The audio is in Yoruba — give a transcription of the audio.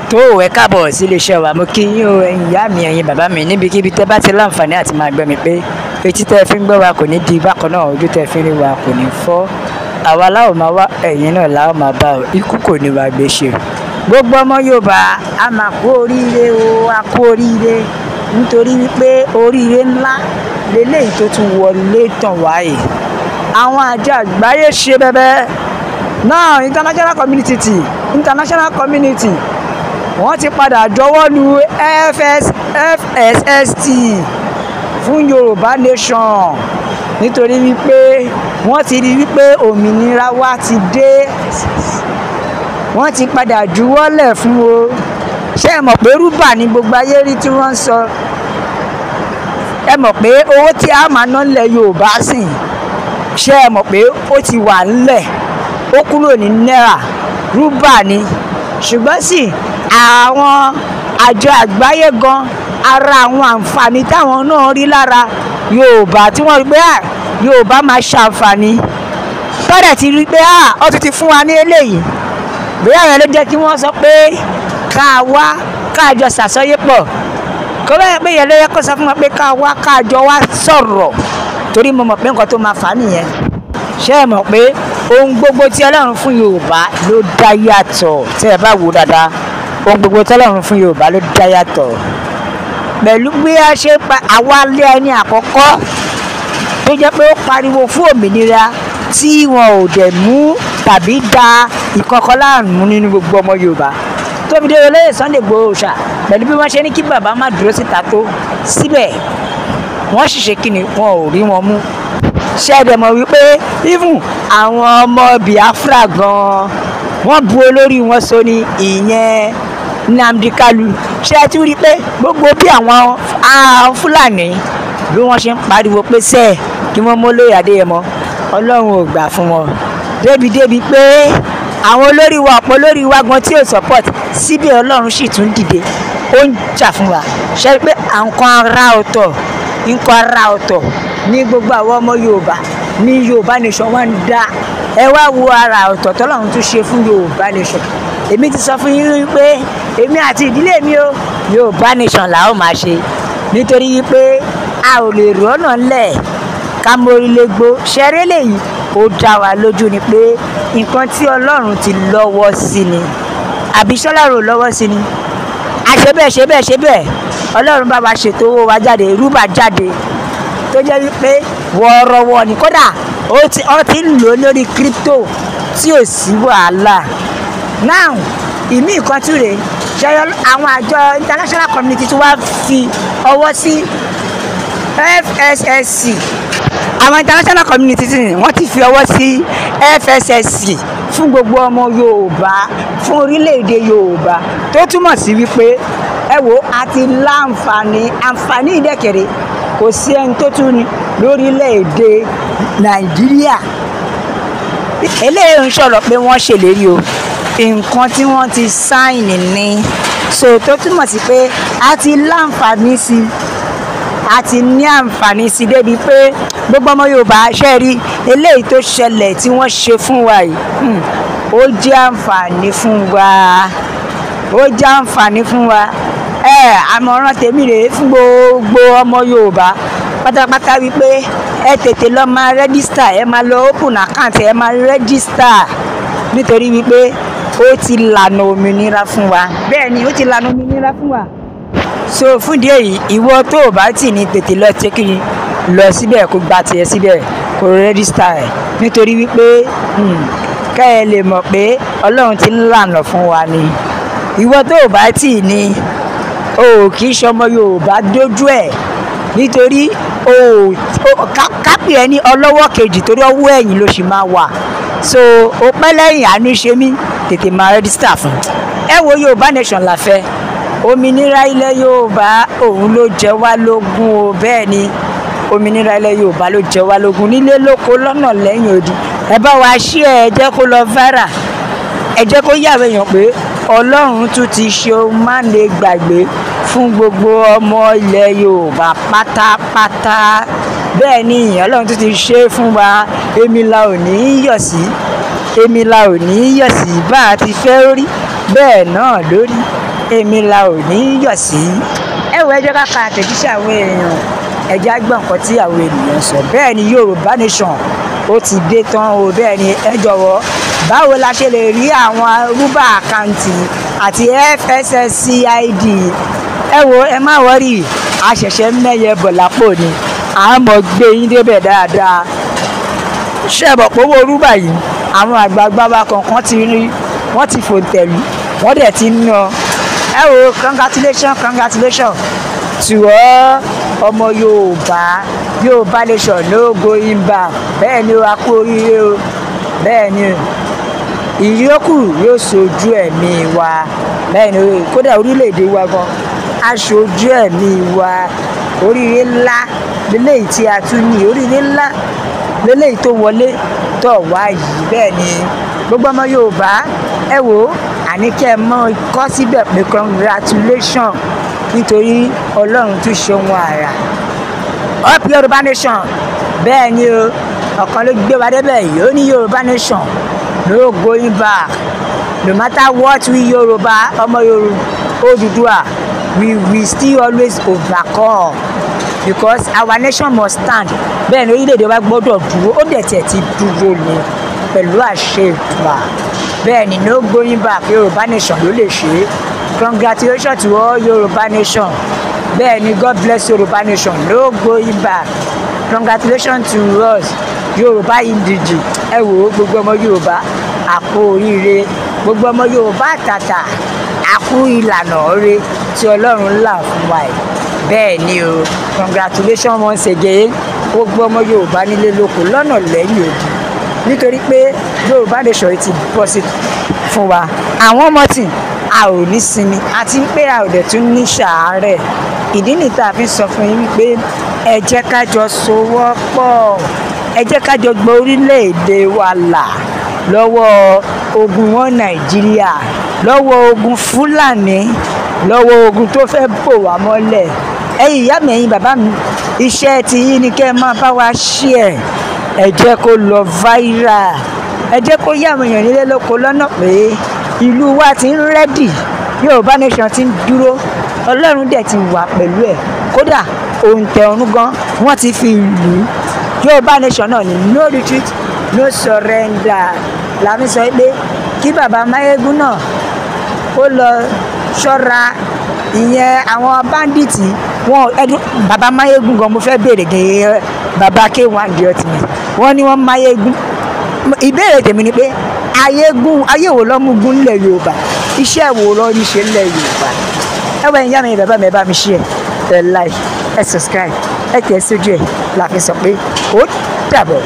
Tó ẹ káàbọ̀ sí iléeṣẹ́ wa, mo kí yín o, ẹ̀yin ìyá mi, ẹ̀yin bàbá mi, níbikíbi tẹ́ bá ti láǹfààní àti máa gbọ́ mi pé etí tẹ́ fi ń gbọ́ wa kò ní di bákan náà, ojú tẹ́ fi ń rí wa kò ní fọ́. Àwa la ó máa wá, ẹ̀yin náà la ó máa bá o, ikú kò ní wá gbé ṣe. Gbogbo ọmọ Yorùbá, a máa kú oríire o, a kú oríire, nítorí wípé oríire ńlá leléyìí tó tún wọlé tàn wáyé. Àwọn àjọ àgbáyé ṣe bẹbẹ náà, international community wọ́n ti padà jọwọ́ lu FSST fún Yorùbá Nation, nítorí wípé wọ́n ti rí wípé òmìnira wa ti dé. Wọ́n ti padà juwọ́lẹ̀ fún o. Ṣé ẹ mọ̀ pé rúbà ní gbogbo ayé rí tí wọ́n ń sọ? Ẹ mọ̀ pé owó tí a máa ná nílẹ̀ Yorùbá sìn, ṣé ẹ mọ̀ pé ó ti wà ńlẹ̀, ó kúrò ní náírà, rúbà ni. Ṣùgbọ́n sì àwọn àjọ àgbáyé gan, ara àwọn àǹfààní táwọn náà rí lára Yorùbá tí wọ́n rí pé à Yorùbá máa ṣàǹfààní tọ́dẹ̀ ti rí pé à ó tún ti fún wa ní eléyìí, bóyá àwọn ló jẹ́ kí wọ́n sọ pé ká wá, ká jọ ṣàsọyé pọ̀. Kó bẹ́ẹ̀ pé yẹn ló yẹ kó sọ fún wa pé ká wá, ká jọ wá sọ̀rọ̀, torí mo mọ̀ pé nǹkan tó máa fà á nìyẹn. Ṣé ẹ mọ̀ pé ohun gbogbo tí Ọlọ́run fún Yorùbá ló dá yàtọ̀? Tí ẹ bá wò dáadáa, ohun gbogbo tí Ọlọ́run fún Yorùbá ló dá yàtọ̀. Pẹ̀lú bí a ṣe pa àwa lé ẹni àkọ́kọ́ tó jẹ́ pé ó pariwo fún òmìnira tí wọn ò dẹ̀ mú tàbí da ìkọ̀kọ̀ láàmú nínú gbogbo ọmọ Yorùbá, tó fi dé olóyè Sunday Igboho ṣá, pẹ̀lú bí wọ́n ṣe ní kí bàbá má dúró síta tó, síbẹ̀ wọ́n sì ṣe kí ni, wọn ò rí wọn mú. Ṣé ẹ dẹ̀ mọ̀ wípé even àwọn ọmọ Biafra gan-an, wọ́n bu olórí wọn so ní ìyẹn Nnamdi Kanu? Ṣé ẹ tún rí i pé gbogbo bí àwọn Fúlàní bí wọ́n ṣe ń pariwo pé sẹ́ẹ̀ kí wọ́n mú olóyè Adéyẹmọ, Ọlọ́run ò gbà fún wọn, débi-débi pé àwọn olórí wa, ọ̀pọ̀ olórí wa gan tí ò support, síbẹ̀ Ọlọ́run sì tún dìde, ó ń jà fún wa. Ṣe pé nǹkan ara ọ̀tọ̀ ní gbogbo àwọn ọmọ Yorùbá ní Yorùbá Nation wá ń dá. Ẹ wá wo ara ọ̀tọ̀ tọ́lọ́run tún ṣe fún Yorùbá Nation. Èmi ti sọ fún yín wípé èmi àti ìdílé mi o, Yorùbá Nation là ó máa ṣe, nítorí wípé a ò lè rọ́nà lẹ̀ ká mórí légbó ṣeré lèyí. Ó dá wa lójú ni pé nǹkan tí Ọlọ́run ti lọ́wọ́ sí ni, àbí ṣọlọ́run ò lọ́wọ́ sí ni? Àṣẹ bẹ́ẹ̀, ṣe bẹ́ẹ̀, ṣe bẹ́ẹ̀, Ọlọ́run bá wa ṣètò owó wa jáde, rúbà jáde, tó jẹ́ wípé wọ́ọ́rọ́wọ́ ni. Kódà ó ti ń lò lórí crypto tí ò sí wàhálà. Now, ìmí ìkan tún rèé ṣe, àwọn àjọ international community tí wàá fi ọwọ́ sí FSSC. Àwọn international community tí wọ́n ti fi ọwọ́ sí FSSC fún gbogbo ọmọ Yorùbá, fún orílẹ̀-èdè Yorùbá, tó túmọ̀ sí wípé ẹ wo, a ti láǹfààní, àǹfààní ìdẹ́kẹ̀rẹ́ kò sí ẹni tó tún ní lórílẹ̀-èdè Nàìjíríà. Eléyìí ń sọ̀rọ̀ pé wọ́n ṣèlérí o, nǹkan tí wọ́n ti sign ní. So tó túmọ̀ sí pé a ti láǹfààní sí, a ti ní àǹfààní sí, débi pé gbogbo ọmọ Yorùbá ṣe rí eléyìí tó ṣẹlẹ̀ tí wọ́n ṣe fún wa yìí, ó jẹ́ àǹfààní fún wa, ó jẹ́ àǹfààní fún wa. Ẹ àmọ̀ràn tèmi rèé fún gbogbo ọmọ Yorùbá pátápátá wípé ẹ tètè lọ máa register, ẹ máa lọ open account, ẹ máa register, nítorí wípé ó ti lànà òmìnira fún wa. Bẹ́ẹ̀ ni, ó ti lànà òmìnira fún wa. So fún ìdí èyí, ìwọ tó o bá tì ní tètè lọ tẹ́kìrì lọ síbẹ̀, kó gba tiẹ̀ síbẹ̀, kó register ẹ̀, nítorí wípé kẹ́ ẹ lè mọ̀ pé Ọlọ́run ti ń lànà fún wa ni. Ìwọ tó o bá tì ní, o kì í ṣọmọ Yorùbá dójú ẹ̀, nítorí o kápì ẹ ní ọlọ́wọ́ kejì, torí ọwọ́ ẹ̀yìn ló sì máa wà. So o pẹ́ lẹ́yìn, àánú ṣe mí, tètè máa register fún ẹ. Wo, Yorùbá Nation la fẹ́. Òmìnira ilẹ̀ Yorùbá, òun ló jẹ wá lógún o. Bẹ́ẹ̀ ni, òmìnira ilẹ̀ Yorùbá ló jẹ wá lógún, nílé lóko, lọ́nà lẹ́yìn odi. Ẹ bá wa ṣí ẹ jẹ́ kó lọ viral, ẹ jẹ́ kó yàwé èèyàn pé Ọlọ́run tún ti ṣe ohun má lè gbàgbé fún gbogbo ọmọ ilẹ̀ Yorùbá pátápátá. Bẹ́ẹ̀ ni, Ọlọ́run tún ti ṣe fún wa. Èmi la ò ní í yọ̀ sí, èmi la ò ní í yọ̀ sí. Bá a ti fẹ́ rí bẹ́ẹ̀ náà lórí. Èmi la ò ní yọ̀ sí. Ẹ wo, ẹ jẹ́ ká ka àtẹ̀jíṣẹ́ àwọn èèyàn, ẹ jẹ́ á gbọ́ nǹkan tí àwọn ènìyàn sọ. Bẹ́ẹ̀ ni, Yorùbá Nation ó ti dé tán o. Bẹ́ẹ̀ ni, ẹ jọ̀wọ́, báwo la ṣe lè rí àwọn rúbà account àti FSSC ID? Ẹ wo, ẹ má worry, a ṣẹ̀ṣẹ̀ mẹ́yẹ bọ̀ lápò ni, à ń mọ̀ gbé yín débẹ̀ dáadáa. Ṣé ẹ mọ̀ pé owó rúbà yìí, àwọn àgbààgbà wa kọ̀ọ̀kan ti rí, wọ́n ti fòǹtẹ̀lù, wọ́n dẹ̀ ti ń ná. Ẹ wo, congratulation, congratulation to all ọmọ Yorùbá. Yorùbá Nation, no going back. Bẹ́ẹ̀ ni o, a kú oríire o. Bẹ́ẹ̀ ni, ìyókù yóò ṣojú ẹ̀mí wa. Bẹ́ẹ̀ ni, kódà orílẹ̀-èdè wa gan aṣojú ẹ̀mí wa. Oríire ńlá lélẹ́yìí tí a tún ní, oríire ńlá lélẹ́yìí tó wọlé tọ̀ wá yìí. Bẹ́ẹ̀ ni, gbogbo ọmọ Yorùbá, ẹ wò ó, àní kẹ́ ẹ mọ́ kọ́ síbẹ̀ pé congratulation, nítorí Ọlọ́run tún ṣe ohun àrà. Up Yorùbá Nation! Bẹ́ẹ̀ ni o, ọ̀kan ló gbé wa débẹ̀ yìí. Ó ní Yorùbá Nation, no going back. No matter what, we Yorùbá, ọmọ Yorùbá Odùduwà, we will still always overcome because our nation must stand. Bẹ́ẹ̀ ni, orílẹ̀-èdè wa gbọ́dọ̀ dúró, ó dẹ̀ tiẹ̀ ti dúró ni pẹ̀lú àṣẹ ìtura. Bẹ́ẹ̀ ni, no going back. Yorùbá Nation ló lè ṣe é. Congratulations to all Yorùbá Nation. Bẹ́ẹ̀ ni, God bless Yorùbá Nation, no going back. Congratulations to us Yorùbá indigene. Ẹ wò ó, gbogbo ọmọ Yorùbá, àpò oríire. Gbogbo ọmọ Yorùbá àtàtà, àkú ìlànà ọ̀rẹ́ tí Ọlọ́run là fún wa yìí. Bẹ́ẹ̀ ni o, congratulations once again, gbogbo ọmọ Yorùbá nílé lóko lọ́nà lẹ́yìn odi, nítorí pé Yorùbá Nation yìí ti bọ́ sí fún wa. Àwọn ọmọ tí a ò ní sinmi àti pé a ò dẹ̀ tún ní ṣàárẹ̀. Ìdí nìyí tá a fi ń sọ fún yín wípé ẹ jẹ́ ká jọ sowọ́ pọ̀, ẹ jẹ́ ká jọ gbọ́ orílẹ̀-èdè wa là lọ́wọ́ ogun wọn Nàìjíríà, lọ́wọ́ ogun Fúlàní, lọ́wọ́ ogun tó fẹ́ bò wá mọ́lẹ̀. Ẹ̀yin ìyá mi, ẹ̀yin bàbá mi, iṣẹ́ ti yín ni kẹ́ ẹ máa bá wa share. Ẹ jẹ́ kó lọ viral, ẹ jẹ́ kó yá àwọn èèyàn nílé lóko lọ́nà pé ìlú wa ti ń ready, Yorùbá Nation ti ń dúró, Ọlọ́run dẹ̀ ti wà pẹ̀lú ẹ̀. Kódà òǹtẹ̀ ọ̀run gan wọ́n ti fi ìlú Yorùbá Nation náà ní no retreat, no surrender. Làmí sọ pé kí bàbá Máyégún náà kó lọ ṣọ́ra, ìyẹn àwọn bandits wọn. Ẹdún bàbá Máyégún gan, mo fẹ́ béèrè gẹ́gẹ́, bàbá K1 The Ultimate, wọ́n ní wọ́n Máyégún. Ìbéèrè tèmi ni pé ayégún ayé wo ló mú gún nílẹ̀ Yorùbá? Iṣẹ́ wo ló ní ṣe nílẹ̀ Yorùbá? Ẹ wọ, ìyá mi, bàbá mi, ẹ bá mi share, ẹ like, ẹ subscribe, ẹ tẹ̀ sójú ẹ. La fi sọ pé ó dàbọ̀.